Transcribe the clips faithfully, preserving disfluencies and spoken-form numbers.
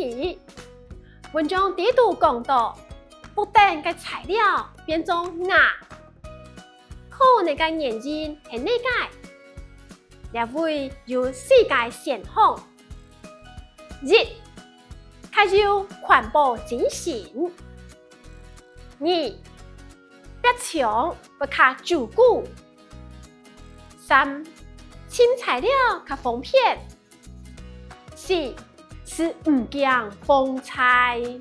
題。文章裡肚講到，屋頂个材料變做瓦，可能个原因係哪个？這位有四個選項：一、較有環保精神；二、壁牆會較堅固；三、尋材料較方便； 四、係毋驚風搓。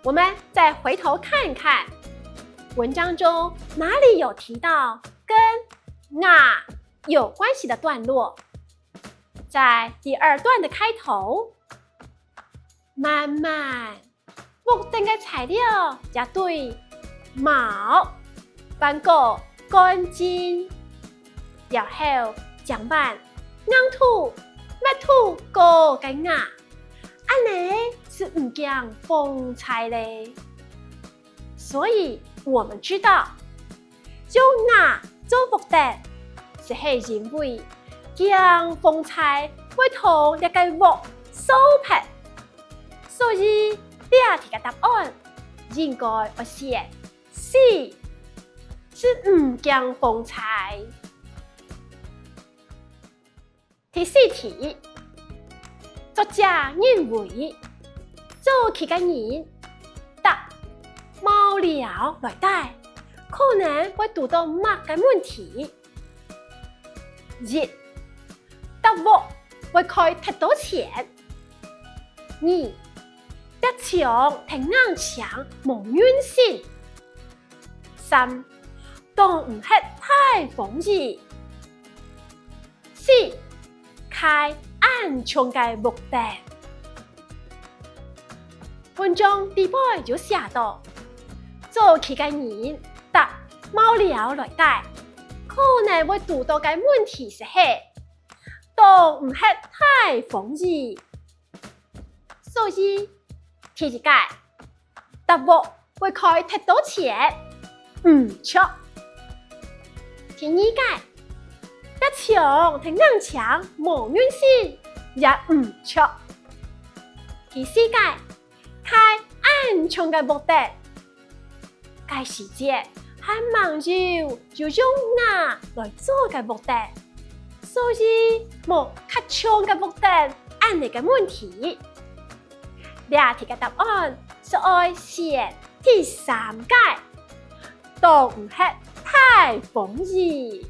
我們再回頭看看，文章中哪裡有提到跟瓦有關係的段落？在第二段的開頭，慢慢 屋頂个材料也對茅換過乾淨，了後正換硬度、密度高个瓦，恁呢係毋驚風搓咧。所以我們知道，用瓦做屋頂，就係因為驚風搓會同這個屋掃忒。 所以，這題个答案應該愛選四，係毋驚風搓。第四題，作者認為，早期个人搭茅寮來戴，可能會堵到麼个問題？ 一、搭屋會開忒多錢。二、壁牆同硬牆無韌性。三、擋毋核大風雨。四、㧡恁重个屋頂。 文章裡背有寫到，早期个人搭茅寮來戴，可能會堵到个問題就係，擋毋核大風雨。所以，第一個，搭屋 會開忒多錢，毋著。第二個，壁牆同硬牆無韌性，也毋著。第四個，㧡恁重个屋頂，該時節還吂有有用瓦來做个屋頂，所以無較重个屋頂恁呢个問題。 這題个答案係愛選第三個，擋毋核大風雨。